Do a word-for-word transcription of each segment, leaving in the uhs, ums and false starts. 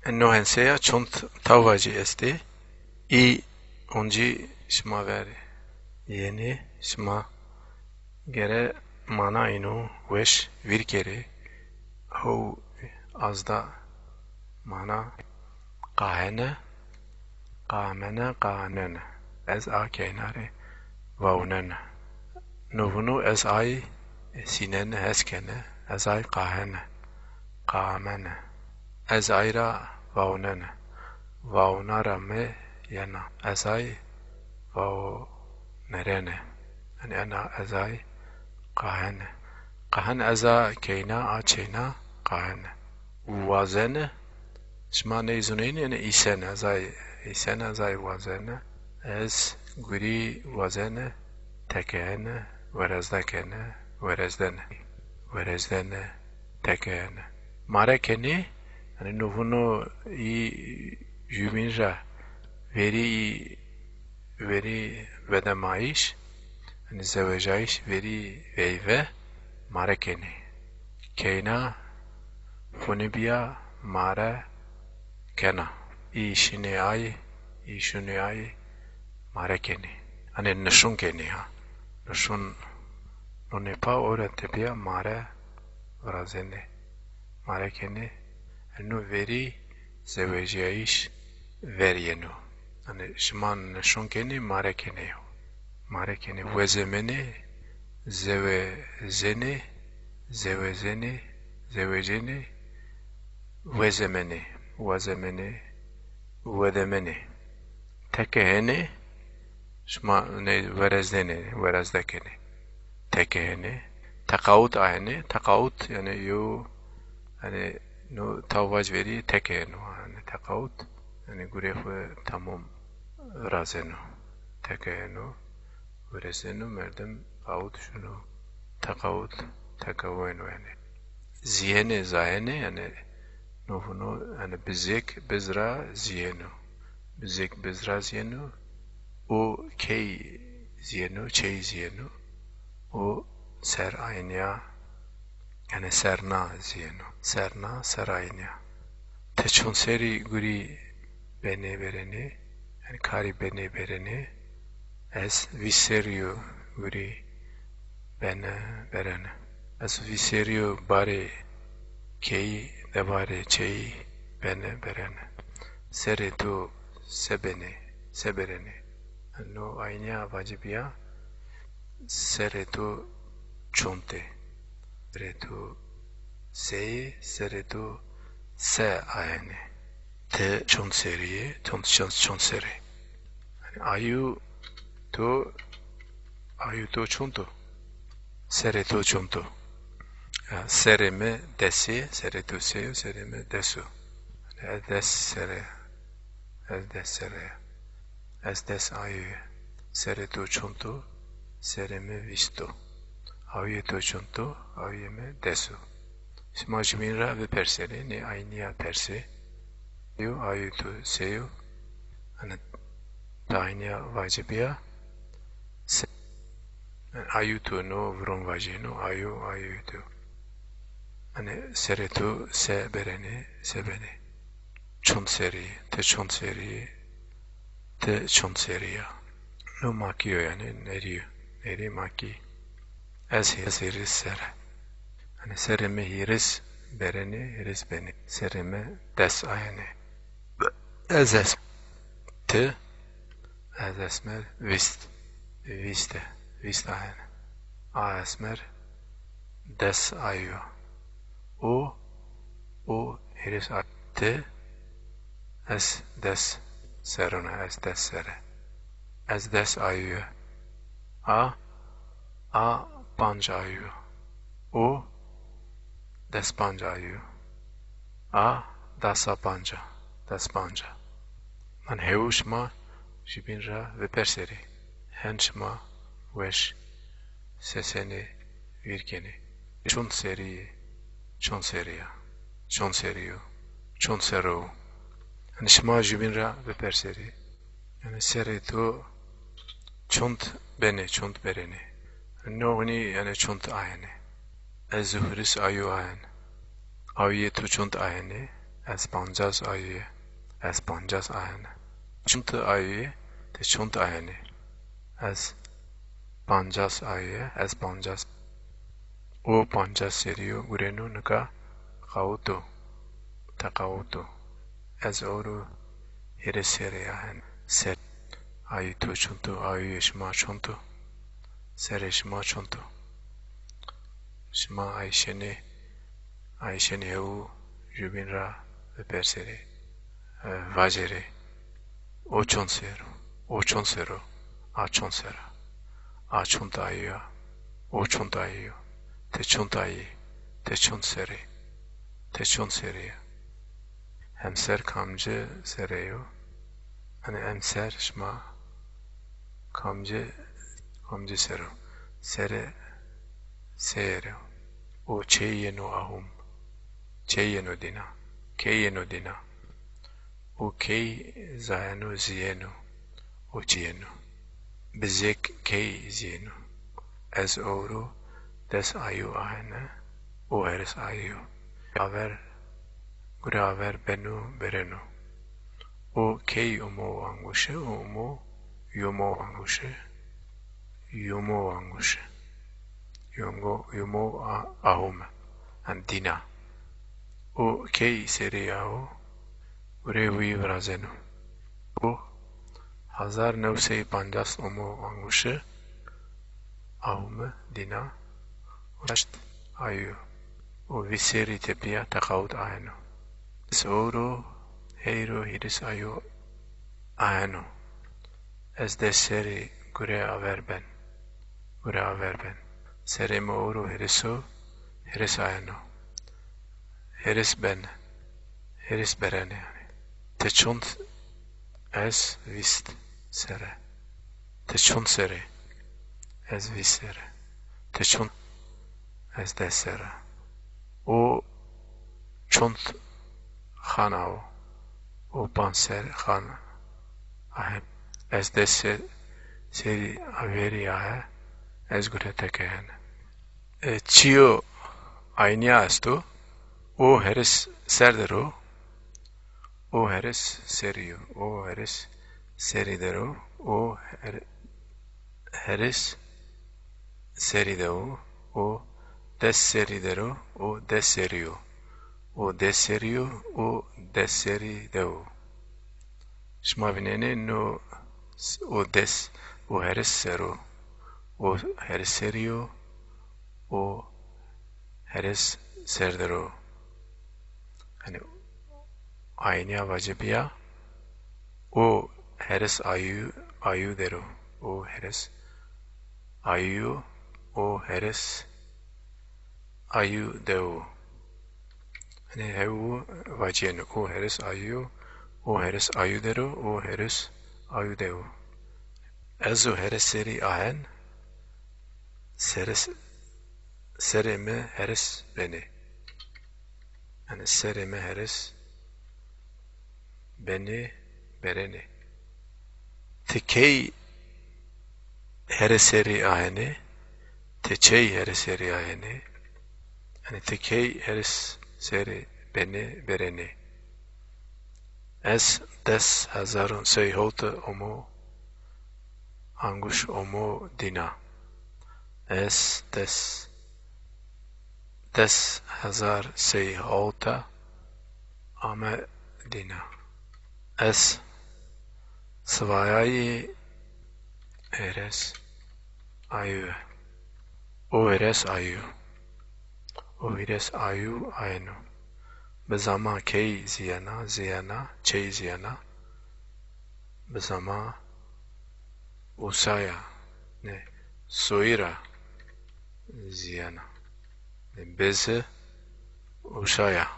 No henseya çond tawvacî estê. Î oncî şima ver yenê, şima gere mana îno weş vîr kerê. How azda mana qahene, qamene, qahanene. Ez a keyna rê vawnene. No vuno ez ay sînene, hes kene. Ez ay qahene, qamene. Ez ay ra vawnene. Vawna ra mi yena. Ez ay vawnerene. Yanî ena ez ay qahene. Qahen ez a keyna, a çeyna, qahene. Wazene. Şima ney zuneyni, yanî îsene, ez ay îsene, ez ay wazene. Ez gurî wazene, tekehene, werezdekene, werezdene, werezdene, tekehene. Mare kenê, yanî no vuno î jubîn ra verî î verî vedemayîş, yanî zewejayîş verî veyve mare kenê. Keyna, funî bîya, mare kena. Î şinê ay, î şunê ay, mare kenê. Hanê nişun kenê ha. Nişun nunê pa ore tepîya mare virazenê. Mare kenê. No verî zewejîyayîş ver yeno. Hanê şima nişun kenê, mare kenê yo. Mare kenê, wezemenê, zewezenê, zewezenê, zewecenê, wezemenê, wazemenê, wedemenê. Tekehenê, şima ney werezdenê, werezde kenê. Tekehenê. Teqawut ahenê. Teqawut, yanî yo, yanî no taw vac verî tekeheno. Yanî teqawut, yanî gurê xwu tamom virazeno. Tekeheno, werezeno, merdim qawut şuno. Teqawut, tekeweno yanî. Zîyenê, zayenê, yanî no vuno, yanî bizêk biz ra zîyeno. Bizêk biz ra zîyeno. O key zîyeno, çey zîyeno. O ser aynîya, yanî serna zîyeno. Serna, ser aynîya. Ti çond serî gurî benê berenê, yanî karî benê berenê. Ez vîst serî yo gurî bene berene. Ez vîst serî yo barê keyî, devarê çeyî bene berene. Serê to se benê, se berenê? No aynîya vacibîya, serê to çond ê? Serê to seyê, serê to se ayenê? Ti çond serî yê, çond, çond, çond serî? Yanî ayû to, ayû to çond o? Serê to çond o? Ya, serê mi des ê, serê to se yo, serê mi des o. Yanî ez des serre, ez des serre ya. Ez des ayû ya. Serê to çond o? Serê mi vîst o. Awiyê to çond o? Awiyê mi des o. Sima jubîn ra bipersenê, nê aynîya persê. Yo, ayû to se yo? Hanî ti aynîya vacibîya, se, yanî ayû to no viron vajîno, ayû, ayû to. Hanî serê to se berenê, se benê? Çond serî, ti çond serî, ti çond serî ya? No makî yo yanî, nerî yo, nerî makî. Ez hîris, hîris serre. Yanî serê mi hîris berenê, hîris benê. Serê mi des ayenê. Ez es, ti, ez esmer vîst, vîst e, vîst ayenê. A esmer des ayû. O, o hîris a, ti, ez des serrûn a, ez des serre. Ez des ayû ya. A, a panc ayû. O des panc ayû. A dasa panc a, des panc a. Min hewû şima jubîn ra biperserê. Hen şima weş sesenê vîr kenê. Çond serî yê, çond serî ya, çond serî yo, çond serre wo. Hanî şima jubîn ra biperserê. Yanî serê to çond benê, çond berenê? No winî yanî çond ayenê? Ez hîris ayû ayen. Awiyê to çond ayenê? Ez pancas ayûye. Ez pancas ayene. Çunt ayûye. Ti çunt ayenê. Ez pancas ayûye. Ez pancas. O pancas serî yo, gureno nika qawito. Teqawito. Ez ewro hîris serî ayen. Ser. Ayî to çunt o, ayûyê şima çunt o. Serê şima çunt o. Şima ayşenê, ayşenê hewu jubîn ra biperserê, e, vacerê. O çunt ser o, o çunt ser o, a çunt ser a, a çunt ayî ya, o çunt ayî yo, ti çunt ayî, ti çunt serê, ti çunt serê ya. Hemser kamci serê yo? Hanî hemser şima kamci, kamci ser o? Serê seyerê o. O çey yeno ahum? Çey yeno dîna? Key yeno dîna? O key zayeno, zîyeno? O çi yeno? Bizêk key zîyeno? Ez ewro des ayû ahene, o hîris ayû yo. Aver, gure aver beno, bereno. O key umo anguşi? O umo yumo anguşi? Yumo anguşi. Yungo, yumo a-, ahume. Yan dîna. O key serî ya o? Gure wî virazeno. O hezar new sey pancas umo anguşi, ahume, dîna, o şeşt ayû yo. O vîst serî tepîya teqawut ayeno. Sewro heyro hîris ayû ayeno. Ez des serî gure aver ben. Gure aver ben. Serê mi ewro hîris o, hîris ayeno. Hîris ben. Hîris berene yanî. Ti çunt? Ez vîst serre. Ti çunt serê? Ez vîst serre. Ti çunt? Ez des serre. O çunt xan a o? O panc ser xan ahe. Ez des se-, serî averî ahe. Ez gure tekeyene. E, çîyo aynîya esto. O hîris ser der o. O hîris serî yo. O hîris serî der o. O her-, hîris serî de o. O des serî der o. O des serî yo. O des serî yo. O des serî de o. Şima vînenê no s-, o des, o hîris ser o. O hîris serî yo. O hîris ser der o. Hanî aynîya vacibî ya. O hîris ayû, ayû der o. O hîris ayû yo. O hîris ayû de o. Hanî hewu vacîyeno. O hîris ayû yo. O hîris ayû der o. O hîris ayû de o. Ez o hîris serî ahen. Serê s-, serê mi hîris benê. Yanî serê mi hîris benê, berenê. Ti key hîris serî ahenê? Ti çey hîris serî ahenê? Yanî ti key hîris serî benê, berenê? Ez des hezar û sey hewte omo anguş omo dîna. Ez des, des hezar sey hewte ame dîna. Ez sivayayî hîris ayû. O hîris ayû. O hîris ayû ayeno. Bi zama key zîyena, zîyena, çey zîyena. Bi zama usaya, ne, soyî ra zîyena. Ne, bezi usaya.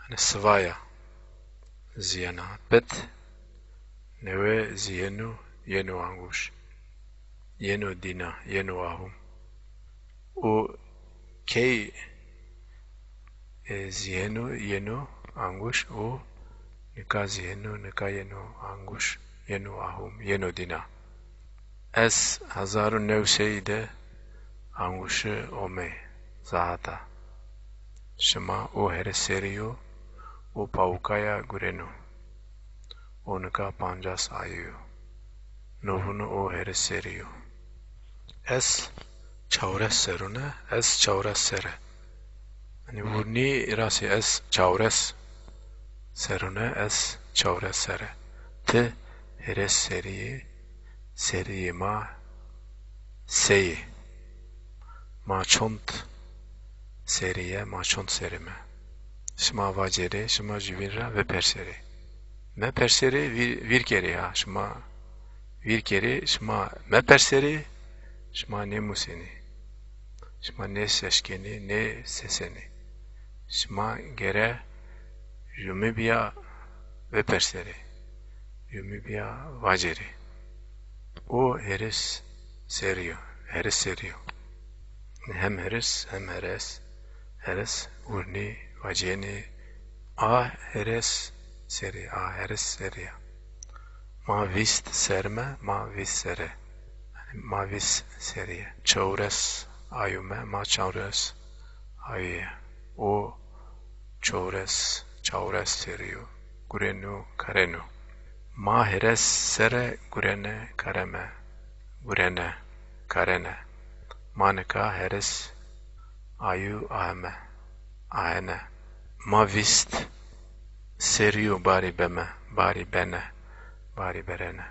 Yanî sivaya zîyena. Pit newe zîyeno, yeno anguş. Yeno dîna, yeno ahum. O key, e, zîyeno, yeno anguş, o nika zîyeno, nika yeno anguş, yeno ahum, yeno dîna. Ez hezar û new sey de anguşi ome sahata. Şima o hîris serî yo, O pawukaya gureno. O nika pancas ayo yo. No vuno o hêris serî yo. Ez çawres serune, ez çawres sere. Yanî vurnî rastî ez çawres serune, ez çawres sere. Ti hêres serî yê, serî yê ma sey ê. Ma çond serî ye, ma çond serî me. Şima vacerê, şima jübîn ra veperserê. Meperserê vîr, vîr kerê ha, şima vîr kerê, şima meperserê, şima nêmusenê. Şima nêseşkenê, nêsesenê. Şima gere jümi bîya veperserê. Jümi bîya vacerê. O hêris serî yo, hêris serî yo. Hem hêris, hem hêres. Hêris vurnî, vacenî, a hêres serî, a hêris serî ya. Ma vîst ser me, ma vîst sere. Yanî ma vîst serî ye. Çawres ayo me, ma çawres ayo ye. O çawres, çawres serî yo. Gureno, kareno. Ma hêres sere gurene, kareme. Gurene, karene. Ma nika hêris ayo aheme, ahene. Ma vîst serî yo barî beme, barî bene, barî berene.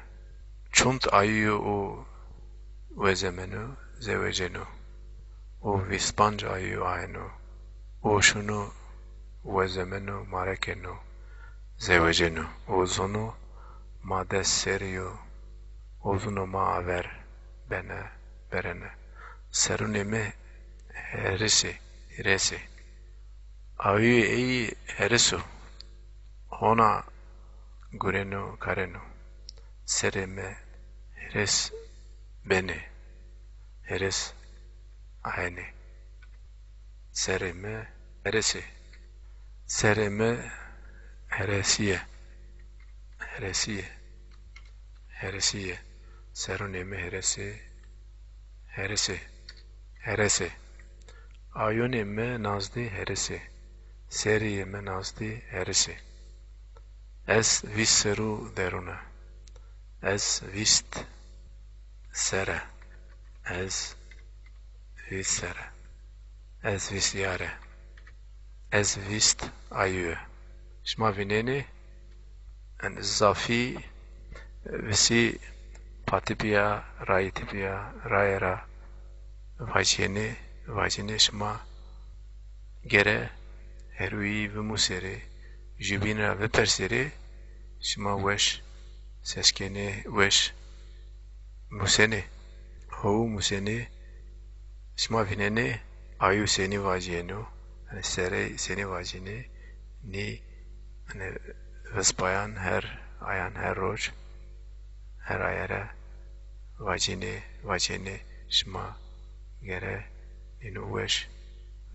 Çond ayo yo o wezemeno, zeweceno. O vîst panc ayo yo aheno. O şuno wezemeno, ma rekeno, zeweceno. O zono ma des serî yo. O zono ma aver bene, berene. Serunê mi hêris ê, hêres ê. Ayoyê ey hêris o. Hona gureno, kareno. Serê mi hêris benê, hêris aenê. Serê mi hêris ê. Serê mi hêresî ye. Hêresî ye. Hêresî ye. Serunê mi hêres ê. Hêris ê. Hêres ê. Ayonê mi nazdî hêris ê. Serîyê mi nazdî hêris ê. Ez vîst serû derûne. Ez vîst sere. Ez vîst sere. Ez vîst yare. Ez vîst ayûye. Şima vînenê, en zafî visî patipîya, rayîtipîya, raye ra vacîyenê, vacînê şima gere herûyî vimuserê, jubîn ra viperserê, şima weş seskenê, weş musenê. How musenê, şima vînenê, ayû senî vacîyeno, yanî serey senî vacînê, nî, yanî vispayan her ayan, her roj, her aye ra vacînê, vacînê, şima gere nîno weş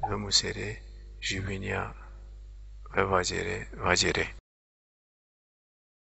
vimuserê, jubînîya vevacêrê, vacêrê.